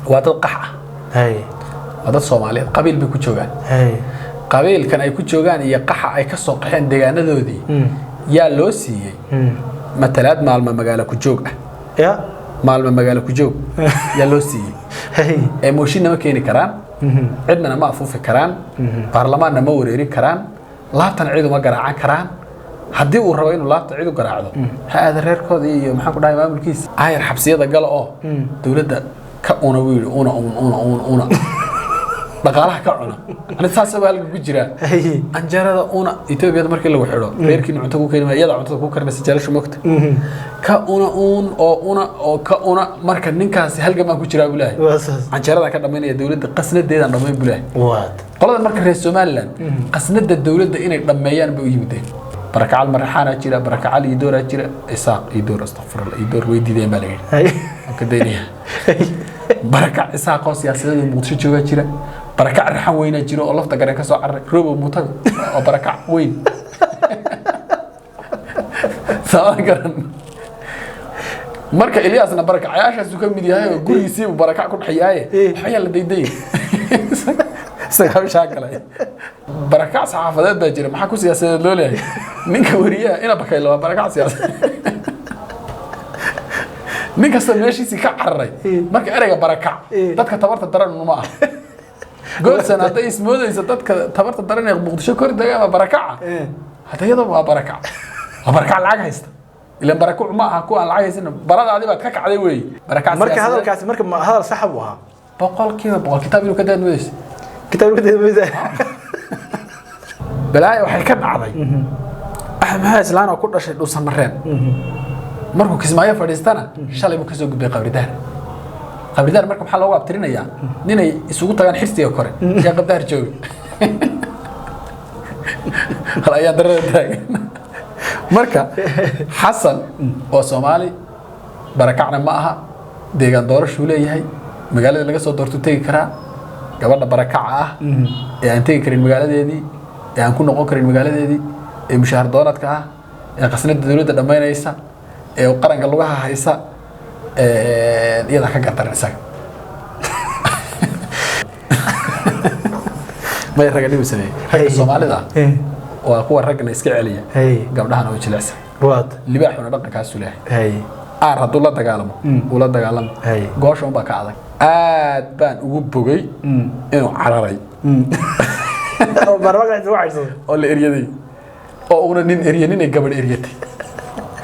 Waa dad qax ah. Hay. Waa dad Soomaaliyeed, qabiil bay ku joogaan. Hay. Qabiilkan ay ku joogaan iyo qaxa ay ka soo qaxeen deegaanadoodii yaa loo siiyey matalaad maalma magaalo ku joog ah. Ya. Maalma magaalo ku joog yaa loo siiyey. Hay. Ee mooshinna ma keeni karaan, cidnana ma afuufi karaan, baarlamaanna ma wareeri karaan, laabtana cid uma garaacan karaan. Haddii uu rabo inuu laabta cid u garaacdo, ha aada reerkooda iyo maxaan ku dhahay maamulkiisa aayar xabsiyada gala oo dowladda ka una buu yidhi, una un una un una dhaqaalaha ka cuna. Ani saas baa halka ku jiraa. Hay. Anjarada una Etoobiyada markii lagu xidho, reerkiina cunto ku keeni maayo, iyada cuntada ku karinaysa jeelasha mogta ka una uun oo una oo ka una. Marka ninkaasi halgan baan ku jiraa buu leeyahay. Waa saas. Canjeeradan ka dhamaynaya dowladda, qasnadeedaan dhamayn buu leeyahay. Waad. Qolada marka reer Somaliland qasnada dowladda inay dhammeeyaan bay u yimideen. Barakacal Maraxaanaa jira, barakacal iyo dooraa jira, Isaaq iyo door, astaqfirullah, iyo door way diideen baa la yidhi. Hay. Waan ka daynaya. Barakac Isaaqoo siyaasadeeda Muqdisho joogaa jira, barakac Raxan weynaa jira oo lafta gareen ka soo cararay, Robow Mutaga oo barakac weyn sama garan. Marka Ilyaasna barakacayaashaasuu ka mid yahay oo gurigiisiibu barakac ku dhex yaaye. Waxba yaa la daydayay, isaga hawshaa galay. Barakac saxaafadeed baa jira, maxaa ku siyaasadeed loo leeyahay? Ninka weriyaha ina bakaylo waa barakac siyaasadeed. Nin kasta meeshiisii ka cararay. Marka ereyga barakac dadka tabarta daran uma ah goodsan. Hadday ismoodayso dadka tabarta daran ee Muqdisho kor dega waa barakaca, hadda iyadoo waa barakac, waa barakac lacag haysta. Ilan barakac ma aha kuwa aan lacag haysan, baradaadi baad ka kacday weeye barakac marka siyaasadeed. Hadalkaasi marka hadal saxa buu ahaa. 100%. Kitaab inuu ka daad moodaysa. Kitaabka daymaysa. Balaayo waxay ka dhacday Axmed Maxamed Islaan oo ku dhashay Dhuusamareen. Markuu Kismaayo fadhiistana shalay buu kasoo gudbay Qabridaar. Qabridaar marka maxaa loogu abtirinayaa? Ninay isugu tagaan xirsiga kore yaa Qabdaar jooga hal ayaa darada taagan. Marka Xasan oo Soomaali barakacna ma aha, deegaan doorashuu leeyahay, magaalada laga soo doortuu tegi karaa. Gabadha barakaca ah ee aan tegi karin magaaladeedii, ee aan ku noqon karin magaaladeedii, ee mushaahar doonadka ah, ee qasnada dowladda dhammaynaysa, ee qaranka lugaha haysa, iyadaa ka gardaran isaga. May raganimu sameeyey ragga Soomaalida ah waa kuwa raggana iska celiya, Hey. gabdhahana way jilicsan. Waad. Libaaxuna dhaqankaasu leeyahay. Hay. Aar hadduu la dagaalamo uu la dagaalamo. Hey. Goosha unbaa ka adag. Aad baan ugu bogay inuu cararay oo baarlamaanka inta ku caydsaday oo la eryaday oo una nin eryanin ay gabadh eryatay.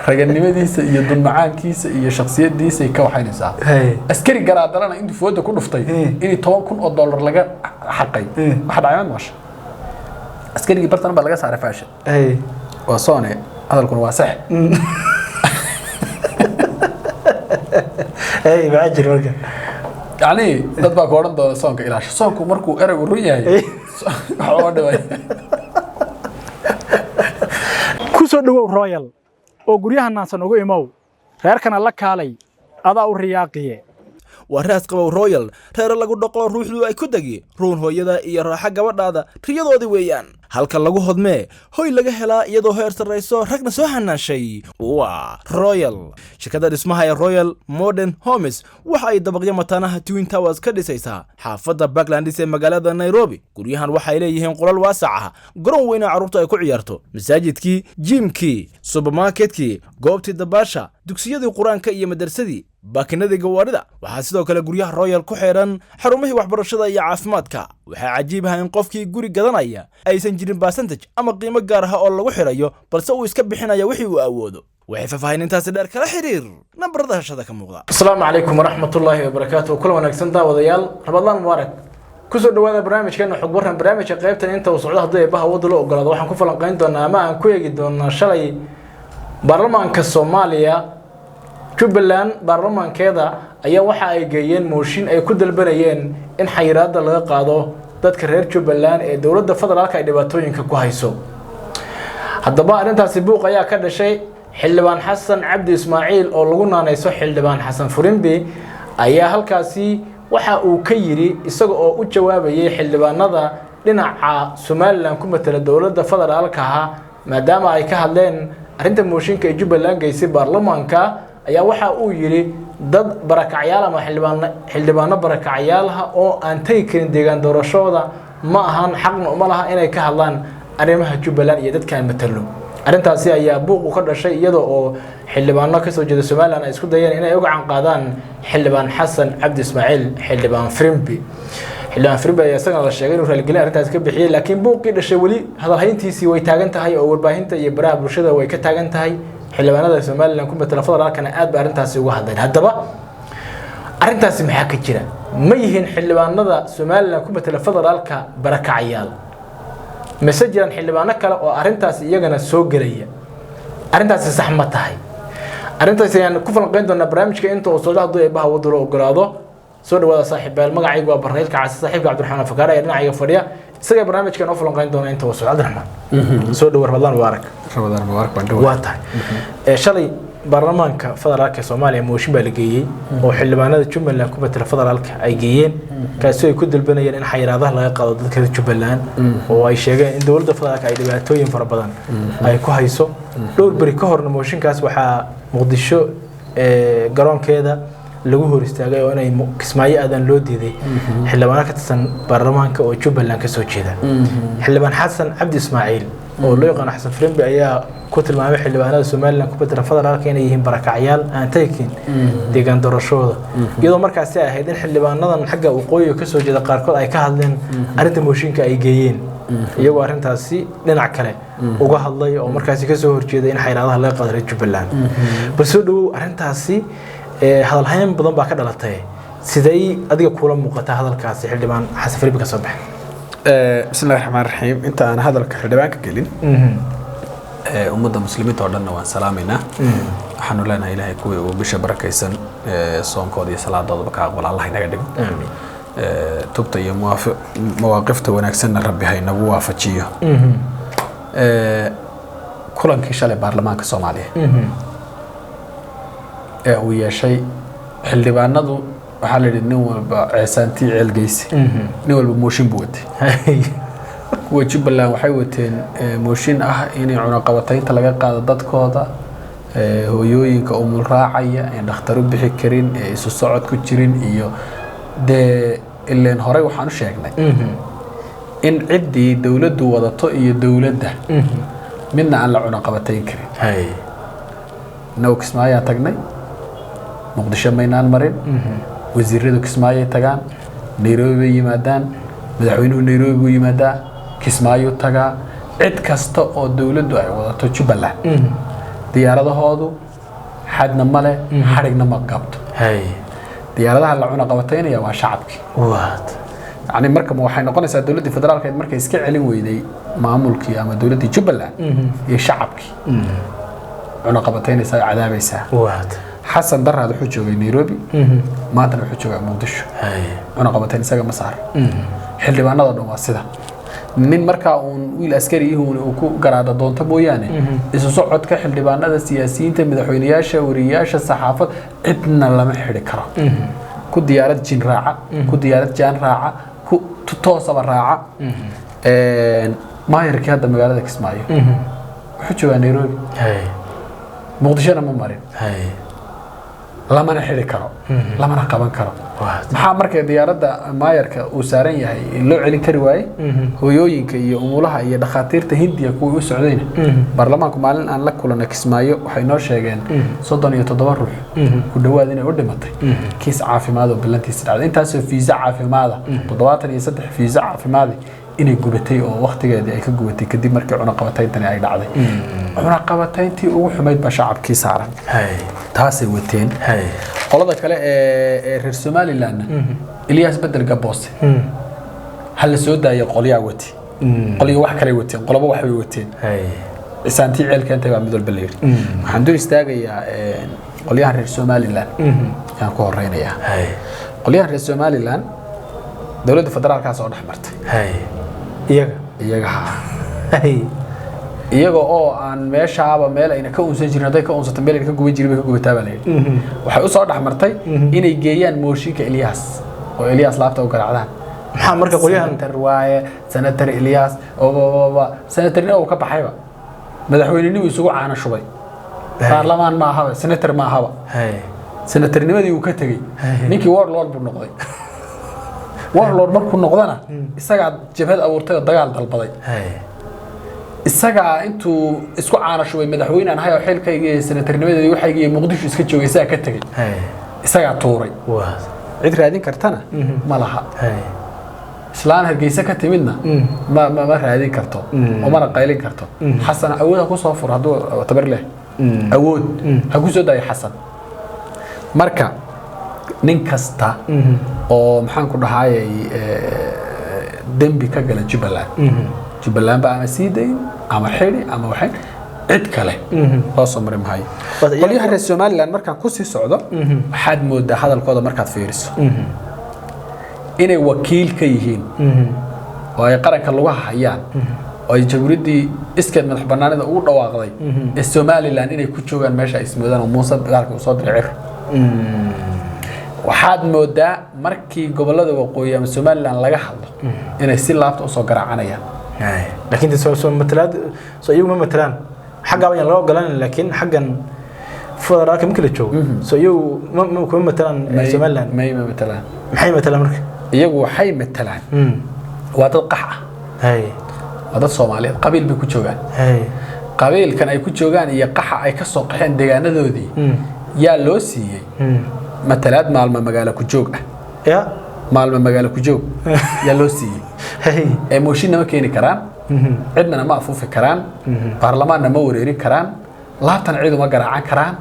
Raganimadiisa iyo dulmacaankiisa iyo shaksiyadiisay ka waxaynaysaa. Hey. Askari garaadalana intuu fooda ku dhuftay inii $10,000 laga xaqay. Waxa dhacay maad maqashay? Askarigii bartan baa laga saaray faasha. Hay. Waa soone, hadalkuna waa sax. Hay, maxaa jira marka? Yacni dad baa ku odhan doona soonka ilaasho. Soonku markuu ereygu run yahay waxa uga dhaway. Ku soo dhowow Royal oo guryaha naansan ugu imow, reerkana la kaalay, adaa u riyaaqiye. Waa raas qabow Royal, reere lagu dhaqo, ruuxdu ay ku degi, ruun hooyada iyo raaxa gabadhaada riyadoodii weeyaan. Halka lagu hodmee hoy laga helaa iyadoo heer sarrayso, ragna soo xanaanshay, waa Royal. Shirkadda dhismaha ee Royal Modern Homes waxa ay dabaqyo mataanaha Twin Towers ka dhisaysaa xaafadda Backlandis ee magaalada Nairobi. Guryahan waxay leeyihiin qolal waasac ah, garoon weyn oo carruurtu ay ku ciyaarto, masaajidkii, jiimkii, subermarketkii, goobtii dabaasha, dugsiyadii qur-aanka iyo madarsadii, baakinadii gawaadhida. Waxaa sidoo kale guryaha Royal ku xidhan xarumihii waxbarashada iyo caafimaadka. Waxaa cajiib ah in qofkii guri gadanaya aysan jirin percentage ama qiimo gaar ah oo lagu xidhayo, balse uu iska bixinaya wixii uu awoodo. Waxay faahfaahinintaasi dheer kala xiriir nambarada hashada ka muuqda. Asalaamu calaykum waraxmatullaahi wabarakaatuh. Kulan wanaagsan daawadayaal, Ramadaan mubaarak. Kusoo dhawaada barnaamijkeena xog waran. Barnaamijka qaybtan inta uu socdo, haddii eebbaha wadda loo ogolaado, waxaan ku falanqayn doonaa ama aan ku eegi doonaa shalay baarlamaanka Soomaaliya, Jubbaland baarlamaankeeda ayaa waxa ay geeyeen mooshin ay ku dalbanayeen in xayiraadda laga qaado dadka reer Jubbaland ee dowladda federaalka ay dhibaatooyinka ku hayso. Haddaba arrintaasi buuq ayaa ka dhashay. Xildhibaan Xasan Cabdi Ismaaciil oo lagu naanayso Xildhibaan Xasan Furimbi ayaa halkaasi waxa uu ka yidhi, isaga oo u jawaabayay xildhibaanada dhinaca Somaliland ku matala dowladda federaalka ah, maadaama ay ka hadleen arrinta mooshinka ee Jubbaland geysay baarlamaanka, ayaa waxa uu yidhi Dad barakacyaal ama xildhibaano barakacyaalaha oo aan tegi karin deegaan doorashooda ma ahan, xaqna uma laha inay ka hadlaan arrimaha Jubbaland iyo dadkaan matalo. Arrintaasi ayaa buuqu ka dhashay iyadoo oo xildhibaano kasoo jeeda Somaliland ay isku dayeen inay uga gacan qaadaan xildhibaan Xasan Cabdi Ismaaciil, xildhibaan Frimbi. Xildhibaan Frimbi ayaa isagana la sheegay inuu raaligelin arrintaasi ka bixiyey, laakiin buuqii dhashay weli hadalhayntiisii way taagan tahay oo warbaahinta iyo baraha bulshada way ka taagan tahay. Xildhibaanada Somaliland ku matala federaalkana aad ba arrintaasi uga hadleen. Haddaba arrintaasi maxaa ka jira? Ma yihiin xildhibaanada Somaliland ku matala federaalka barakacayaal, mise jiraan xildhibaano kale oo arrintaasi iyagana soo gelaya? Arrintaasi sax ma tahay? Arrintaasi ayaan ku falanqeyn doonaa barnaamijka inta uu socdo hadduu Eebbaha wadalo ogolaado. Soo dhawaada saaxiibayaal, magacaygu waa Barnailka Casi, saaxiibka Cabdiraxmaan Fakaare ayaa dhinacayga fadhiya, isaga barnaamijka noo falanqeyn doona inta uu socdo. Cabdiraxmaan, soo dhawo, Ramadaan mubaarak. Ramadaan mubaarak, baan dhawahay. Waa tahay. Shalay baarlamaanka federaalka ee Soomaaliya mooshin baa la geeyey oo xildhibaanada Jubbaland ku matala federaalka ay geeyeen, kaasi ay ku dalbanayeen in xayiraadaha laga qaado dadka reer Jubbaland oo ay sheegeen in dowladda federaalka ay dhibaatooyin fara badan ay ku hayso. Dhowr beri ka horna mooshinkaas waxaa Muqdisho garoonkeeda lagu hor istaagay oo inay Kismaayo aadaan loo diiday xildhibaano ka tirsan baarlamaanka oo Jubbaland ka soo jeeda. Xildhibaan Xasan Cabdi Ismaaciil oo loo yaqaano Xasan Firimbi ayaa ku tilmaamay xildhibaanada Somaliland ku bedela federaalka inay yihiin barakacyaal aan tagin deegaan doorashooda, iyadoo markaasi ay ahayd in xildhibaanadan xagga waqooyiga kasoo jeeda qaarkood ay ka hadleen arrinta mooshinka ay geeyeen, iyagoo arrintaasi dhinac kale uga hadlay oo markaasi kasoo horjeeday in xayiraadaha laga qaado reer Jubbaland. Bal soo dhawow, arrintaasi hadalhayn badan baa ka dhalatay, sidee adiga kuula muuqataa hadalkaasi xildhibaan Xasan Firimbi ka soo baxay? Bismillahi raxmaan raxiim. Inta aan hadalka xildhibaanka gelin, ummadda muslimiinta oo dhanna waan salaamaynaa. Waxaanu leenahay Ilaahay kuwii uu bisha barakaysan soonkooda iyo salaadoodaba ka aqbala Allah inaga dhigo. Aamiin. Tubta iyo mawaaqifta wanaagsanna Rabbi ha inagu waafajiyo. Kulankii shalay baarlamaanka Soomaaliya ee uu yeeshay xildhibaanadu, waxaa la yidhi nin walba ceesaantii ceelgeysi, nin walba mooshin buu watay. Kuwa Jubbaland waxay wateen mooshin ah inay cunaqabataynta laga qaado dadkooda, hooyooyinka umul raacaya een dhakhtar u bixi karin ee isu socod ku jirin. Iyo dee ileen horey waxaan u sheegnay in ciddii dowladdu wadato iyo dowladda midna aan la cunaqabatayn karin. Innagu Kismaayaan tagnay, Muqdisho maynaan marin. Wasiiradu Kismaayay tagaan, Nairobi bay yimaadaan, madaxweynuhu Nairobi buu yimaadaa, Kismaayuu tagaa. Cid kasta oo dowladdu ay wadato Jubbaland diyaaradahoodu xadna male, xadhigna ma qabto. Diyaaradaha la cunaqabataynaya waa shacabkii. Yani marka ma waxay noqonaysaa dowladdii federaalka markay iska celin weyday maamulkii ama dowladdii Jubbaland iyo shacabkii cunaqabataynaysaa oo cadaabaysaa? Xasan Daraad wuxuu joogay Nairobi, maantana wuxuu joogaa Muqdisho. Cunaqabatayn isaga ma saara. Xildhibaanada dhan waa sida nin markaa uun wiil askari ihuun uu ku garaada doonto mooyaane, isu socodka xildhibaanada, siyaasiyiinta, madaxweyneyaasha, wariyayaasha, saxaafad, cidna lama xidhi karo. Ku diyaarad jin raaca, ku diyaarad jaan raaca, ku toosaba raaca. Maayarkii hadda magaalada Kismaayo wuxuu joogaa Nairobi, Muqdishona ma marin, lamana xidhi karo, lamana qaban karo. Maxaa marka diyaaradda maayarka uu saaran yahay loo celin kari waaye? Hooyooyinka iyo umulaha iyo dhakhaatiirta Hindiya kuwii u socdayna, baarlamaanku maalin aan la kulana Kismaayo waxay noo sheegeen 37 ruux ku dhowaad inay u dhimatay kiis caafimaad oo ballantiisa dhacday. Intaasoo fiisa caafimaada, 73 fiisa caafimaadi inay gubatay oo waktigeedii ay ka gubatay kadib markii cunaqabatayntani ay dhacday. Cunaqabatayntii ugu xumayd baa shacabkii saaran, taasay wateen. Qolada kale ee reer Somalilandna Ilyas Bedel Gaboose ha la soo daayo qolyaa wati, qolyo wax kalay wateen, qoloba waxbay wateen. Cisaantii ceel keentay baa mid walba la yidhi. Waxaan dul istaagayaa qolyahan reer Somaliland ayaan ku horeynayaa. Qolyahan reer Somaliland dowladda federaalkaa soo dhex martay. Iyaga? Iyaga ha. Iyaga oo aan meeshaaba meel ayna ka unsan jirin, hadday ka unsato meel ayna ka guban jirin bay ka gubataa baa la yidhi. Waxay u soo dhex martay inay geeyaan mooshinka Ilyas oo Ilyas laabta u garaacdaan. Maxaa marka qolyahan? Senator waaye, senator Ilyas oo senatornimo uu ka baxayba, madaxweynenimu isugu caana shubay, baarlamaan ma ahaba, senator ma ahaba. Senatarnimadii uu ka tegey, ninkii warlord buu noqday. Warlord markuu noqdana, isagaa jabhad abuurtay oo dagaal dalbaday. Isagaa intuu isku caana shubay madaxweyne aan ahay oo xilkayga iyo senatarnimadeedii waxayga iyo Muqdisho iska joogay, isagaa ka tegey, isagaa tuuray. Cid raadin kartana ma laha. Islaan Hargeysa ka timidna ma raadin karto oo mana qaylin karto. Xasan awood ha ku soo furo hadduu tabar leh, awood ha ku soo daayo Xasan. Marka nin kasta oo, maxaan ku dhahayay, dembi ka gala Jubbaland, Jubbaland ba ama sii dayn ama xidhi ama waxay cid kale loo soo mari maayo. Qolyaha reer Somaliland markaan kusii socdo, waxaad moodaa hadalkooda markaad fiiriso inay wakiil ka yihiin oo ay qaranka lugaha hayaan oo ay jamhuuriyaddii iskeed madax bannaanida ugu dhawaaqday ee Somaliland inay ku joogaan meesha ay ismoodaan oo Muuse dagaalka uu soo diray Cir. Waxaad moodaa markii gobollada waqooyi ama Somaliland laga hadlo inay si laabta usoo garaacanayaan. Laakiin de soo matalaad soo iyagu ma matalaan xaggaa ayaan loo ogolaanin, laakiin xaggan federaalka markii la joogo soo iyagu ma kuma matalaan Somaliland. May, ma matalaan. Maxay matalaan marka? Iyagu waxay matalaan, waa dad qax ah, waa dad Soomaaliyeed, qabiil bay ku joogaan. Qabiilkan ay ku joogaan iyo qaxa ay ka soo qaxeen deegaanadoodii yaa loo siiyey matalaad maalma magaalo ku joog ah. Maalma magaalo ku joog yaa loo siiyey. Ee mooshinna ma keeni karaan, cidnana ma afuufi karaan, baarlamaanna ma wareerin karaan, laabtana cid uma garaacan karaan.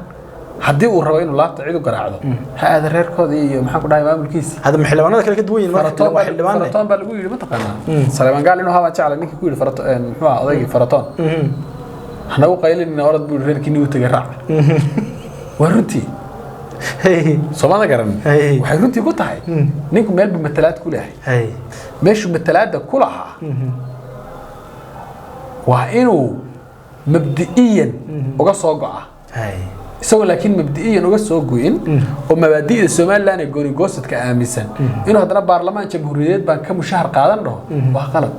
Haddii uu rabo inuu laabta cid u garaacdo, ha aada reerkoodii iyo, maxaan ku dhahay, maamulkiisi. Hadda ma xildhibaanada kale ka duwan yihiin marka? Faratoon. Waa xildhibaan. Faratoon baa lagu yidhi, mataqaanaa Saleeman Gaal inuu habaan jeclay, ninkii ku yidhi farato, muxuu ahaa odaygii Faratoon, hanagu qaylinina, orod buu yidhi, reerkii nigu tegay raac. Waa runtii. Soomada garan. Waxay runtii ku tahay, ninku meel buu matalaad ku leeyahay. Meeshuu matalaadda ku lahaa waa inuu mabdi'iyan uga soo go'a. Isagoo laakiin mabdi'iyan uga soo go'in oo mabaadi'da Somaliland ee gooni-goosadka aaminsan, inuu haddana baarlamaan jamhuuriyadeed baan ka mushahar qaadan dhaho waa qalad.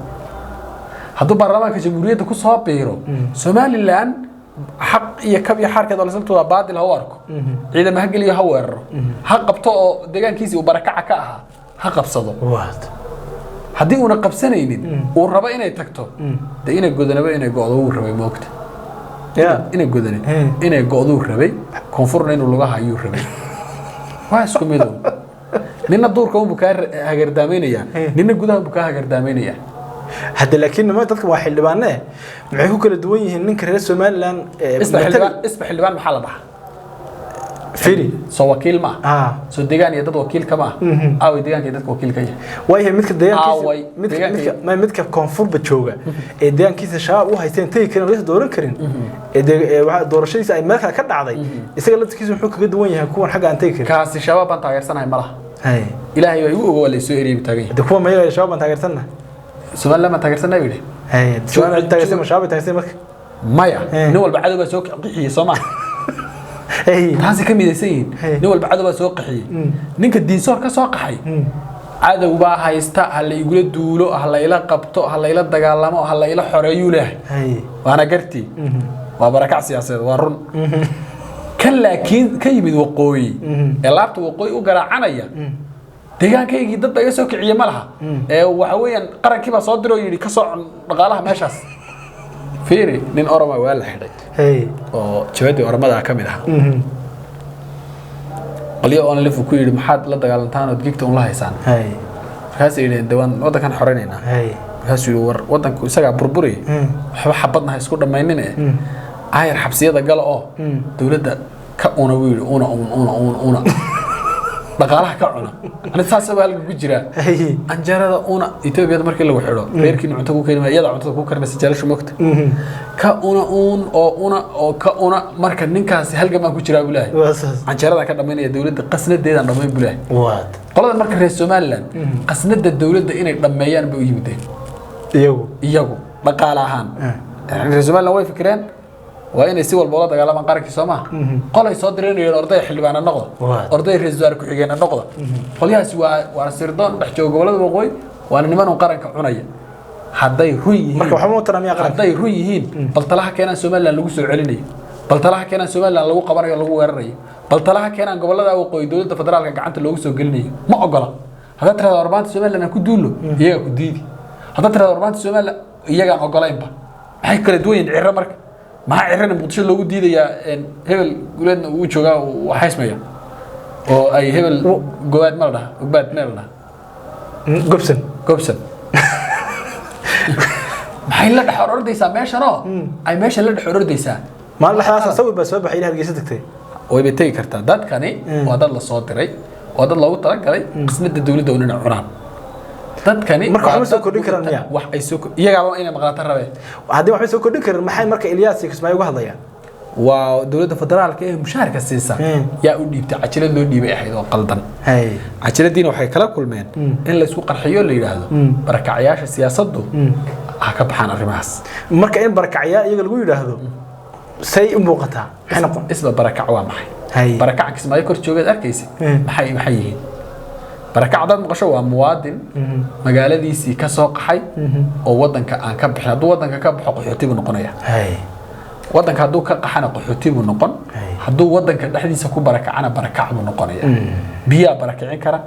Hadduu baarlamaanka jamhuuriyadda ku soo biiro Somaliland, xaq iyo kab iyo xaarkeed oo lasaltooda baadil ha u arko, ciidamo ha geliyo, ha weeraro, ha qabto oo deegaankiisii uu barakaca ka ahaa ha qabsado. Haddii uuna qabsanaynin, uu rabo inay tagto, dee inay godanaba inay go'do wuu rabay, moogta? Inay godanin inay go'duu rabay, koonfurna inuu lugaha ayuu rabay. Waa isku midow. Nina duurka unbuu kaa hagardaameynayaa, nina gudaha unbuu kaa hagardaameynayaa. Hadda laakiin nima dadka waa xildhibaane, maxay ku kala duwan yihiin ninka reer Somaliland ee Isba xildhibaan, isba xildhibaan maxaa la dhahaa? Firi. Soo wakiil ma aha? Ah. Soo deegaan iyo dad wakiil kama ah? Aaway deegaanka iyo dadka wakiil ka yahay? Waayahay, midka deegaankiisa Aaway, midka deegaanka. Midka ma midka koonfurba jooga ee deegaankiisa shabaab u haysteen, tegi karin, laga dooran karin, ee waxa doorashadiisa ay meel kale ka dhacday, isaga laftigiisa muxuu kaga duwan yahay kuwan xagga aan tegi karin? Kaasi shabaab baan taageersanahay ma laha. Ilaahay baa igu ogo, waa laysoo eriyay buu taagan yahay. De kuwa mayaga shabaab baan taageersanna. Somaliland baan taageersanahay buu yidhi. Somaliland taageersan ma shabaab bay taageersan marka? Maya. Nin walba cadow baa soo qixiyey, soo maa? Taasi ka midaysan yihiin. Nin walba cadow baa soo qaxiyey. Ninka Diinsoor ka soo qaxay cadow baa haysta, ha la igula duulo, ha la ila qabto, ha la ila dagaalamo, ha la ila xoreeyuu leeyahay. Waana gartii, waa barakac siyaasadeed, waa run. Kan laakiin ka yimid waqooyi ee laabta waqooyi u garaacanaya, deegaankaygii dad ba iga soo kiciye ma laha, ee waxa weeyaan qarankii baa soo diray oo yidhi ka soo cun dhaqaalaha meeshaas. Fiiri, nin Oroma waa la xidhay oo jabadii Oromada ka mid ahaa. Qolyo ONLF ku yidhi, maxaad la dagaalantaan ood gigta un la haysaan? Markaasay yidhaheen, de waan waddankan xoreynaynaa. Markaasuu yidhi, war waddanku isagaa burburi, waxba xabadna ha isku dhammaynin, e aayar xabsiyada gala oo dowladda ka una buu yidhi, una un una un una dhaqaalaha ka cuna. Ani saas baa halka ku jiraa. Anjarada una Etoobiyada markii lagu xidho, reerkiina cunto ku keeni maayo, iyada cuntada ku karinaysa jeelasha, moogta? Ka una uun oo una oo ka una. Marka ninkaasi halgan baan ku jiraa buu leeyahay. Waa saas. Canjeeradan ka dhamaynaya dowladda, qasnadeedaan dhamayn buu leeyahay. Qolada marka reer Somaliland qasnada dowladda inay dhammeeyaan bay u yimideen. Iyagu. Iyagu dhaqaale ahaan. Yani reer Somaliland way fikireen, waa inay si walba ula dagaalamaan qarankii, soo maha? Qolay soo direenayeen, orday xildhibaana noqda, orday ra'iisul wasaare ku-xigeenna noqda. Qolyahaasi waa sirdoon dhex jooga gobollada waqooyi, waana niman un qaranka cunaya. Hadday run yihiin Marka waxba ma taramiya qaranka. Hadday run yihiin, bal talaha keenaan Somaliland lagu soo celinayo, bal talaha keenaan Somaliland lagu qabanayo, lagu weerarayo. Bal talaha keenaan gobolada waqooyi dowladda federaalka gacanta loogu soo gelinayo ma ogola. Haddaad tirahdo war maanta Somaliland aan ku duulno, iyagaa ku diidi. Haddaad tirahdo war maanta Somaliland, iyagaan ogolaynba. Maxay kala duwan yihiin Cirro? Marka maxaa Cirrona Muqdisho loogu diidayaa, hebel Guleedna uu joogaa, uu haysmaya, oo ay hebel Gobaad ma la dhaha, Ogbaad ma la dhaha? Gobson. Gobson. Maxay la dhex orordaysaa meeshanoo ay meesha la dhex orordaysaa? Maalin dhexdaasa sawir baa soo baxay in Hargeysa tagtay. Wayba tegi kartaa. Dadkani waa dad la soo diray, waa dad loogu talagalay qismada dowladda un inay cunaan dadkani. Marka waa waxba soo dad kordhin karaan miyaa? Wax ay soo iyagaaba inay maqnaato rabeen. Haddii waxba soo kordhin karin, maxay marka Ilyaas iyo Kismaayo uga hadlayaan? Waa dowladda federaalka ee mushaharka siisa yaa u dhiibtay. Cajalad loo dhiibay ahayd oo qaldan. Cajaladiina waxay kala kulmeen in laysku qarxiyo, la yidhaahdo barakacyaasha siyaasaddu ha ka baxaan arrimahaas. Marka in barakacyaa iyaga lagu yidhaahdo say u muuqataa, maxay noqon? Isla barakac waa maxay? Barakaca Kismaayo kor joogaad arkaysa maxay yihiin? Barakac haddaad maqasho waa muwaadin magaaladiisii ka soo qaxay oo wadanka aan ka bixin. Hadduu wadanka ka baxo, qaxooti buu noqonaya. Wadanka hadduu ka qaxana, qaxooti buu noqon. Hadduu wadanka dhexdiisa ku barakacana, barakac buu noqonaya. Biyaa barakicin kara,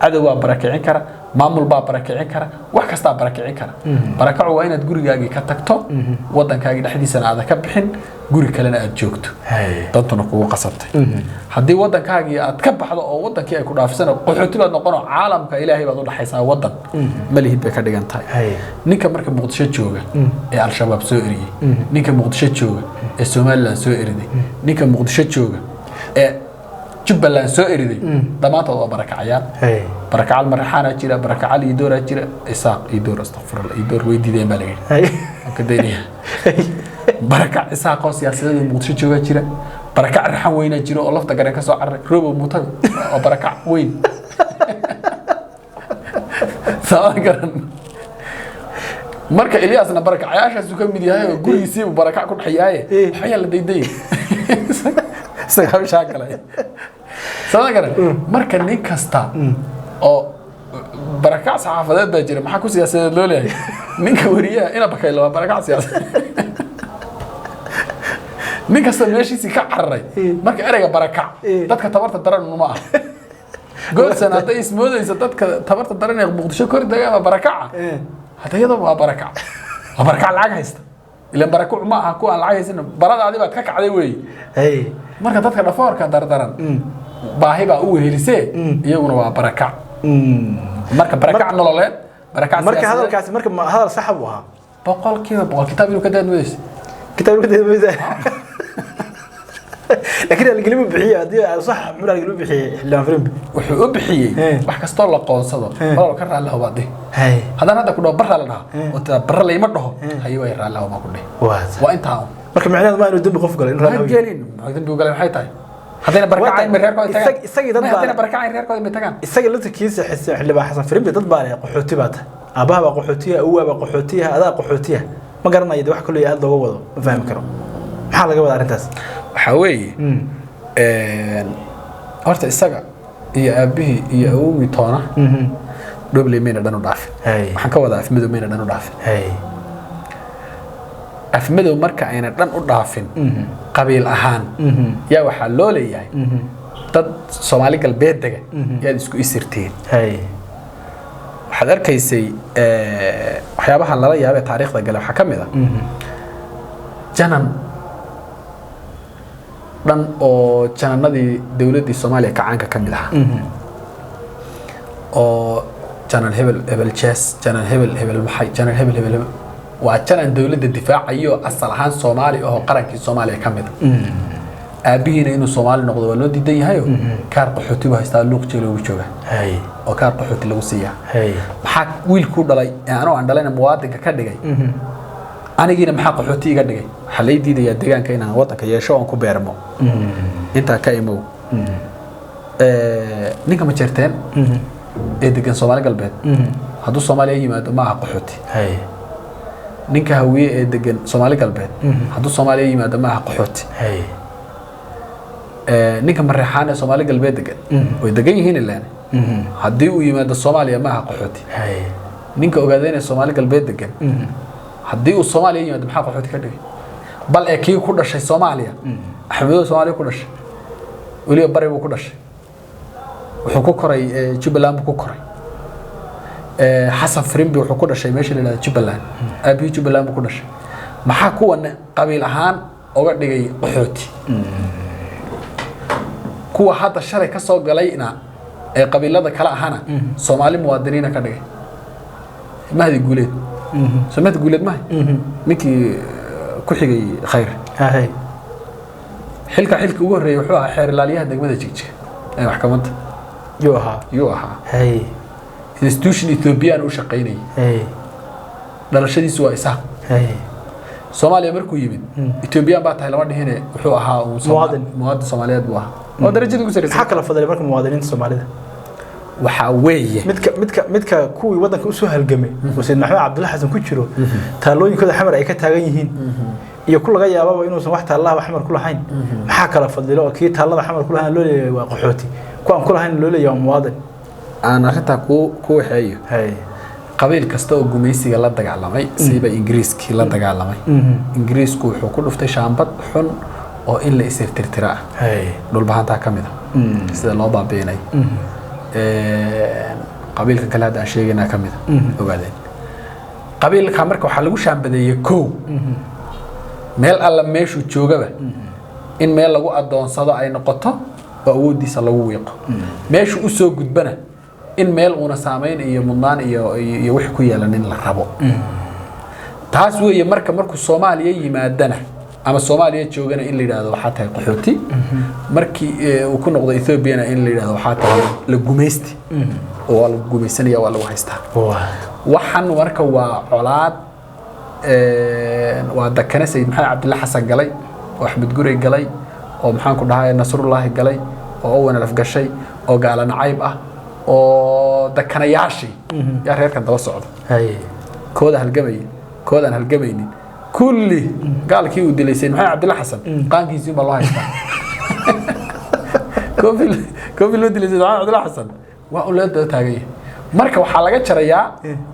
cadow baa barakicin kara, maamul baa barakicin kara, wax kastaa barakicin kara. Barakacu waa inaad gurigaagii ka tagto, wadankaagii dhexdiisana aadan ka bixin, guri kalena aad joogto, dantuna kugu qasabtay. Haddii wadankaagii aad ka baxdo oo wadankii ay ku dhaafisana, qaxooti baad noqonoo caalamka Ilaahay baad u dhaxaysaa, wadan ma lihid bay ka dhigan tahay. Ninka marka Muqdisho jooga ee Al-Shabaab soo eriyey, ninka Muqdisho jooga ee Somaliland soo eriday, ninka Muqdisho jooga ee Jubbaland soo eriday, dhammaantood waa barakacayaan. Barakacal Maraxaanaa jira, barakacal Iidooraa jira, Isaaq Iidoor, astaqfirullah, Iidoor way diideen baa la yidhi. Waan ka daynaya. Barakac Isaaqoo siyaasadeed Muqdisho joogaa jira, barakac Raxan weynaa jira oo lafta garen ka soo cararay, Robow Mutaga oo barakac weyn sama garan. Marka Ilyaasna barakacayaashaasuu ka mid yahay oo gurigiisiibu barakac ku dhex yaaye. Waxba yaa la daydayay, isaga hawshaa galay sama garan. Marka nin kasta oo barakac saxaafadeed baa jira, maxaa ku siyaasadeed loo leeyahay? Ninka wariyaha ina Bakaylo waa barakac siyaasadeed. Nin kasta meeshiisii ka cararay. Marka ereyga barakac dadka tabarta daran uma ah. Goodsan hadday ismoodaysa dadka tabarta daran ee Muqdisho kor dega waa barakaca, hadda iyadoo waa barakac, waa barakac lacag haysta. Ilan barakacu ma aha kuwa aan lacag haysan, baradaadii baad ka kacday weeye. Marka dadka dhafoorka dardaran baahi baa u wehelisee, iyaguna waa barakac. Marka barakac nololeed, barakac marka siyaasadeed. Hadalkaasi marka hadal saxa buu ahaa. 100%. Kitaab inuu ka daadmudaysa. Kitaabka dadmaysa, laakiin raalgelin buu bixiyey. Haddii ay sax, muxuu raalgelin u bixiyey xildhibaan Firimbi? Wuxuu u bixiyey wax kastoo la qoonsado, walaal ka raalli ahow baad dhihi. Haddaan hadda ku dhaho barraa la dhahaa oo tiraa barra layma dhaho, haye way raalli ahow baan ku dhihi. Waa intaa un. Marka micnaheedu ma inuu dembi qof galay in Ma raalli ahow. gelin. Maxay dembi u galeen? Maxay tahay haddayna barakacayn ma reerkooda tagaan? Isagii dad May baa haddayna barakacayn reerkooda may tagaan. Isaga laftirkiisa xildhibaan Xasan Firimbi dad baa leh qaxooti baa tahay, aabbaha baa qaxootiya, awowaa baa qaxootiya, adaa qaxootiya. Ma garanayo de, wax kaloo aad looga wado ma fahmi karo. Maxaa laga wadaa arrintaas? Waxaa weeye, horta isaga iyo aabbihii iyo awowgii toona Dhobley mayna dhan u dhaafin. Waxaan ka wadaa Afmadow mayna dhan u dhaafin. Afmadow marka ayna dhan u dhaafin qabiil ahaan, yaa waxaa loo leeyahay dad Soomaali Galbeed dega yaad isku isirteen. Waxaad arkaysay waxyaabaha lala yaabee taariikhda gale waxaa ka mid ah janan dhan oo jananadii dowladdii Soomaaliya kacaanka ka mid ahaa, oo janan hebel hebel jees, janan hebel hebel maxay, janan hebel hebel hebel, waa janan dowladda difaacayo, asal ahaan Soomaali ahoo qarankii Soomaaliya ka mid a. Aabbihiina inuu Soomaali noqdo waa loo diidan yahayo, kaar qaxooti buu haystaa, Luuq jeel ugu jooga oo kaar qaxooti lagu siiyaa. Maxaa wiilkuu dhalay ee anoo aan dhalayna muwaadinka ka dhigay, anigiina maxaa qaxooti iga dhigay? Waxaa lay diidayaa deegaanka inaan wadanka yeesho oon ku beermo. Intaa ka imow. Ninka Majeerteen ee degan Soomaali Galbeed hadduu Soomaaliya yimaado ma aha qaxooti. Ninka Hawiye ee degan Soomaali Galbeed hadduu Soomaaliya yimaado ma aha qaxooti. Ninka Mareexaan ee Soomaali Galbeed degan, way degan yihiin ilaan, haddii uu yimaado Soomaaliya ma aha qaxooti. Ninka ogaadeen ee Soomaali Galbeed degan haddii uu Soomaaliya yimaado maxaa qaxooti ka dhigay? Bal ee kii ku dhashay Soomaaliya, Axmedow Soomaaliya ku dhashay. Weliba bari buu ku dhashay, wuxuu ku koray Jubbaland buu ku koray. Xasan Firimbi wuxuu ku dhashay meesha la yidhahdo Jubbaland, aabihii Jubbaland buu ku dhashay. Maxaa kuwan qabiil ahaan oga dhigay qaxooti? Kuwa hadda shalay ka soo galayna ee qabiilada kale ahana Soomaali muwaadiniina ka dhigay. Mahdi Guuleed, soo Mahdi Guuleed mahay ninkii ku xigay Khayr? Hay. Xilka ugu horreeyay wuxuu ahaa xeer ilaaliyaha degmada Jigjiga ee maxkamadda. Yuu ahaa? Yuu ahaa. Hay. Institution Ethiopian u shaqaynayay. Hay. Dhalashadiisu waa Isaaq. Hay. Soomaaliya markuu yimid Ethiopian baa tahay lama dhihine, wuxuu ahaa uun Muwaadin. Muwaadin Soomaaliyeed buu ahaa oo darajadii ugu sarreysay. Maxaa kala fadilay marka muwaadiniinta Soomaalida? Waxaa weeye, midka kuwii waddanka usoo halgamay oo Sayid Maxamed Cabdulla Xasan ku jiro, taalooyinkooda Xamar ay ka taagan yihiin, iyo ku laga yaababa inuusan wax taallahaba Xamar ku lahayn, maxaa kala fadilo oo kii taallada Xamar ku lahayn loo leeyahay waa qaxooti, kuwaan ku lahayn loo leeyahay waa muwaadin? Aan arrintaa ku waxeeyo. Hay. Qabiil kasta oo gumaysiga la dagaalamay, siiba Ingiriiskii la dagaalamay, Ingiriisku wuxuu ku dhuftay shaambad xun oo in la isirtirtira ah. Hay. Dhulbahantaa ka mid a sida loo baabi'inay. Qabiilka kale hadda aan sheegaynaa ka mid a ogaadeen. Qabiilka marka waxaa lagu shaambadeeyey kow, meel alla meeshuu joogaba in meel lagu adoonsado ay noqoto oo awooddiisa lagu wiiqo, meeshuu usoo gudbana in meel uuna saamayn iyo mudnaan iyo wix ku yeelan in la rabo. Taas weeye. Marka markuu Soomaaliya yimaadana ama Soomaaliya joogana in la yidhaahdo waxaa tahay qaxooti, markii uu ku noqdo Ethoobiana in la yidhahdo waxaa tahay la gumaysti oo waa lagu gumaysanaya, waa lagu haystaa. Waxan marka waa colaad, waa dakane Sayid Maxamed Cabdille Xasan galay oo Axmed Gurey galay oo maxaan ku dhahay Nasrullaahi galay oo Owen Alaf gashay oo gaala nacayb ah oo dakanayaashii yaa reerkan daba socda. Hay. Kooda halgamaya, koodaan halgamaynin, kulli gaalkii uu dilay Sayid Maxamed Cabdille Xasan qaankiisii baa loo haystaa. Koofi loo dilay Sayid Maxamed Cabdille Xasan waa un loo daba taagan yahay. Marka waxaa laga jarayaa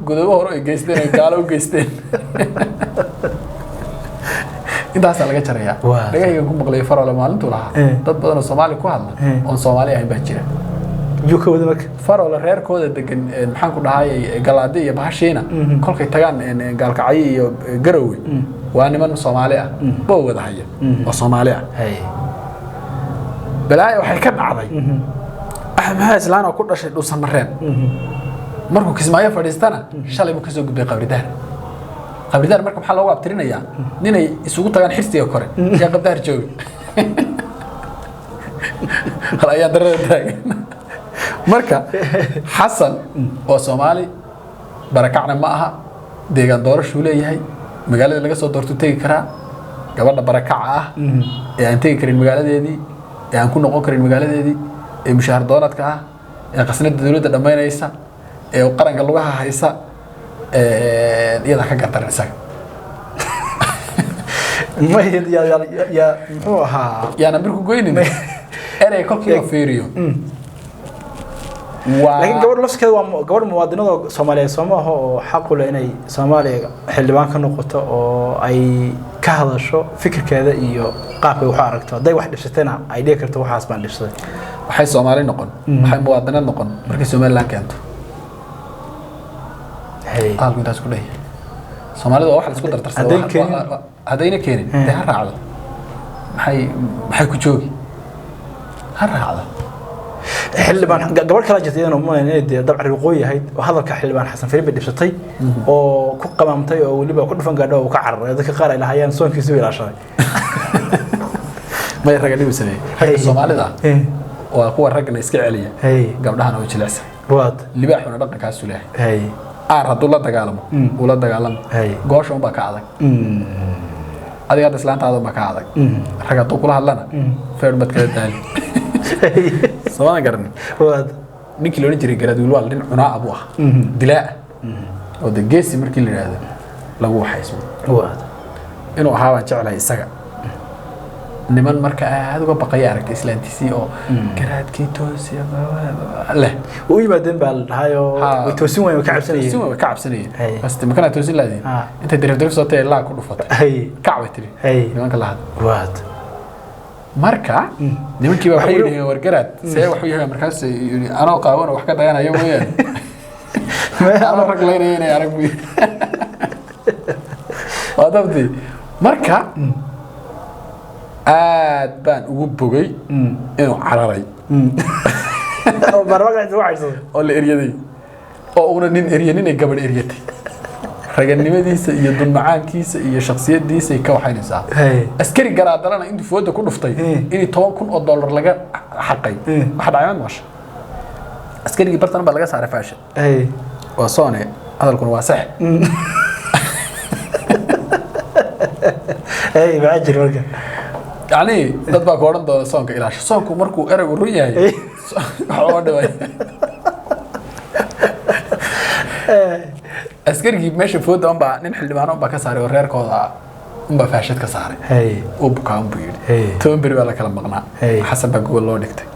godobo hore ay geysteen, ay gaalo u geysteen, intaasaa laga jarayaa. Dhagahayga ku maqlay Farole maalintuu lahaa dad badan oo Soomaali ku hadla oon Soomaali ahayn baa jira. Yuu ka wada marka? Farole reerkooda degan maxaan ku dhahay Galaadi iyo Bahashiina, kolkay tagaan Gaalkacyo iyo Garowe, waa niman Soomaali ah boo wada haya oo Soomaali ah. Hay. Balaayo waxay ka dhacday Axmed Maxamed Islaan oo ku dhashay Dhuusamareen, markuu Kismaayo fadhiistana shalay buu kasoo gudbay Qabridaar. Qabridaar marka maxaa loogu abtirinayaa? Ninay isugu tagaan xirsiga kore yaa Qabdaar jooga. Hal ayaa darada taagan. Marka Xasan oo Soomaali barakacna ma aha, deegaan doorashuu leeyahay, magaalada laga soo doortuu tegi karaa. Gabadha barakaca ah ee aan tegi karin magaaladeedii, ee aan ku noqon karin magaaladeedii, ee mushaahar doonadka ah, ee qasnada dowladda dhammaynaysa, ee qaranka lugaha haysa, iyadaa ka gardaran isaga. May yaa muxuu ahaa? Yaana bir ku goynin erey kolkii la fiiriyo waa Laakiin gabadh lafskeeda waa gabadh muwaadinada Soomaaliyeed soo ma aho oo xaq u leh inay Soomaaliya xildhibaan ka noqoto oo ay ka hadasho fikirkeeda iyo qaabkay wax u aragto, hadday wax dhibsatayna ay dhihi karto waxaas baan dhibsaday? Waxay Soomaali noqon, waxay muwaadinad noqon markay Somaliland keento. Hay. Hadalku intaas ku dhehi. Soomaalida waa wax la isku dardarsado. Hadday keenin? Haddayna keenin dee ha raacdo. Maxay ku joogi? Ha raacdo. Xildhibaan gabadh kala jirta iyadana umaleyn inay dee dabcan waqooyi ahayd oo hadalka xildhibaan Xasan Firin bay dhibsatay oo ku qamaamtay oo weliba ku dhufan gaadho oo uu ka cararay, dadka qaar ay lahaayeen soonkiisu ilaashaday. May raga dhibi sameeyey ragga Soomaalida ah Hey. waa kuwa raggana iska celiya, Hey. gabdhahana oo jilicsan. Waad. Libaaxuna dhaqankaasu leeyahay. Hey. Aar hadduu la dagaalamo uu la dagaalamo. Hey. Goosha unbaa ka adag. Adiga hadda islaantaada unbaa ka adag. Rag hadduu kula hadlana feer baad kala daali. Soomaadan garanin? Waad. Ninkii la odhan jiray Garaadwiilwaal nin cunaa buu ahaa, dilaa oo de geesi markii la yidhaahdo lagu waxaysmo. Waad. Inuu ahaa baan jeclahay isaga. Niman marka aad uga baqaya aragtay islaantiisii oo garaadkii toosiya leh. U yimaadeen baa la dhahayoo way toosin waayeen, way ka cabsanayeen. Toosin way ka cabsanayeen. Hey. Bas makana toosin laadeen. Intay darif darif soo tahay laa ku dhufatay. Hey. Kac bay tiri. Hey. Nimanka la hadla. Waad. Marka nimankii baa waxay yidhaheen, "Wargaraad, see waxuu yahay?" Markaas yidhi, "Anoo qaawan oo wax ka dayanaya mooyaane, anoo rag laynaya inay arag," buu yidhi. Waa dabdii. Marka aad baan ugu bogay inuu cararay oo baarlamaanka dhexdiisa ku caydhsaday oo la eryaday, oo una nin eryanin ay gabadh eryatay. Raganimadiisa iyo dulmacaankiisa iyo shaksiyadiisay ka waxaynaysaa. Askari garaadalana intuu fooda ku dhuftay inii $10,000 laga xaqay. Waxa dhacay maad maqashay? Askarigii bartan baa laga saaray faasha. Waa soone, hadalkuna waa sax. Hey, maxaa jira marka? Yacni dad baa ku odhan doona, "Soonka ilaasho." Soonku markuu ereygu run yahay waxa uga dhaway. Askarigii meesha fooda unbaa nin xildhibaano unbaa ka saaray oo reerkooda unbaa faashad ka saaray. Uu bukaa unbuu yidhi. 10 beri baa la kala maqnaa. Xasan baa gogol loo dhigtay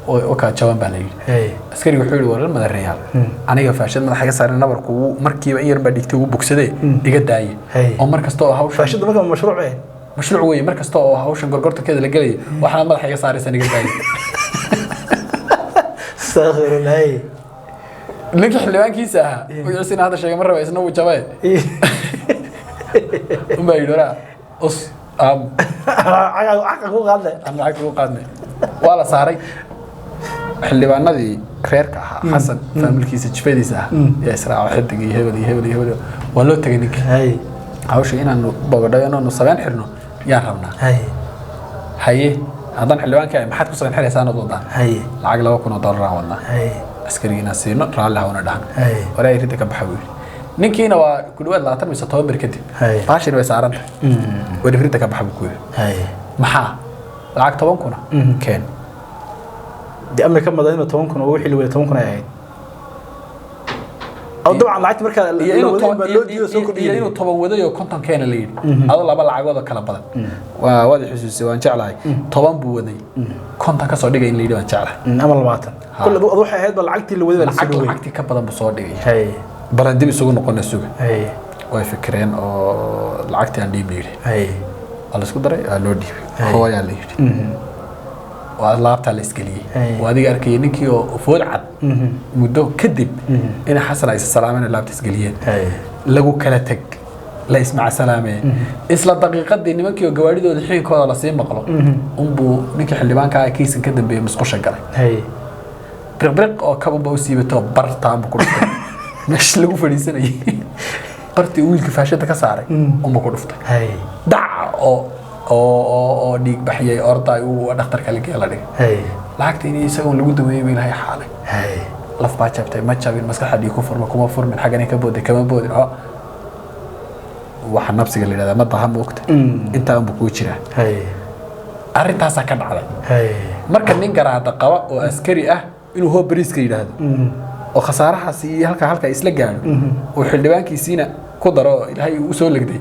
oo kaa jaban baa la yidhi. Askarigi wuxuu yidhi, "Warar madareyaal, aniga faashad madaxa ka saaray, nabarku wuu markiiba in yar baa dhigtay, wuu bogsadee, iga daaye." Oo mar kasta oo hawsha Faashadda marka mashruuc eh? Mashruuc weeye. Mar kasta oo hawshan gorgortankeeda la gelaya, waxaana madaxa iga saaraysan, iga daaye. Astaghfirullah. Hey. Ninkii xildhibaankiisa ahaa, magaciisina hadda sheegay ma raba, isna wuu jabee, unbaa yidhi, "Waraa us aam." Caga caga ku qaadle. Aan lacag ugu qaadnay. Waa la saaray. Xildhibaanadii reerka ahaa, Xasan faamilkiisa, jifadiisa ah yaa israaco, xidig iyo hebel iyo hebel iyo hebel. Waa loo tegay ninkii. Hawsha inaanu bogodhayo, inaanu sabeen xirno yaan rabnaa. Haye, haddaan xildhibaanka ahay, maxaad ku sabeen xiraysaa ood wadaan? Lacag $2,000 aan wadnaa. Askarigii inaan siino, raalli hawna dhahno. Waraa ridda ka baxa buu yidhi ninkiina. Waa ku dhawaad 20 mise 10 bir kadib. Baashina way saaran tahay. Wari ridda ka baxa buu ku yidhi. Maxaa lacag 10 kuna keen? Dee amri ka madan 10,000 oo wixii la waday 10,000 ay ahayd. Oo dabcan lacagta marka iyo la inuu waday toban baa loo diido soo iyo kordhiyay. inuu 10 waday oo 50 keena la yidhi, adoo laba lacagood oo kala badan. Waa waad i xusuusay, waan jeclahay. 10 buu waday, 50 ka soo dhigay in la yidhi, waan jeclahay. Ama 20. Kul adu waxay ahayd ba lacagtii la waday baa la soo lacag dhawey. Lacagtii ka badan buu soo dhigay. Balan dib isugu noqona, suga. Way fikireen oo lacagtii aan dhiib la yidhi. Waa la isku daray, waa loo dhiibay, hooyaa la yidhi, waa laabtaa la isgeliyey. Waa adiga arkayay ninkii oo food cad muddo kadib inay Xasan ay salaameen oo laabta isgeliyeen. Lagu kala teg, la ismaca salaamee. Isla daqiiqadii nimankii oo gawaadhidooda xiinkooda lasii maqlo unbuu ninkii xildhibaanka ah kiisan ka dambeeyey musqusha galay. Briqbriq oo kabunba u siibatoo bartaanbu ku dhuftay meesha lagu fadhiisanayay, bartii uu wiilka faashada ka saaray unba ku dhuftay. Dac oo dhiig baxyay, orday uu dhakhtarka la geeya, la dhigay. Lacagta in isagoon lagu daweeyey bay ilahay xaalay. Laf baa jabtay, ma jabin, maskaxda dhiig ku furma, kuma furmin, xaggan ka booday, kama boodin, oo waxa nabsiga la yidhahdaa ma daha moogta. Intaa unba kuu jiraa. Arrintaasaa ka dhacday. Marka nin garaada qaba oo askari ah inuu hoo bariiska yidhaahdo oo khasaarahaasi iyo halka halka isla gaadho oo xildhibaankiisiina ku daro oo ilaahay uu usoo legday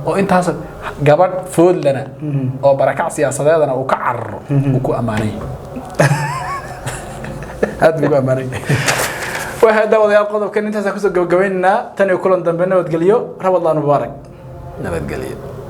oo intaas gabadh foodlana oo barakac siyaasadeedana uu ka cararo, uu ku ammaanay, aad buu ku ammaanay. Waxay daawadayaal, qodobkan intaasaan kusoo gabagabaynaynaa. Tan iyo kulan dambe, nabadgelyo, Ramadaan mubaarak. Nabadgelyo.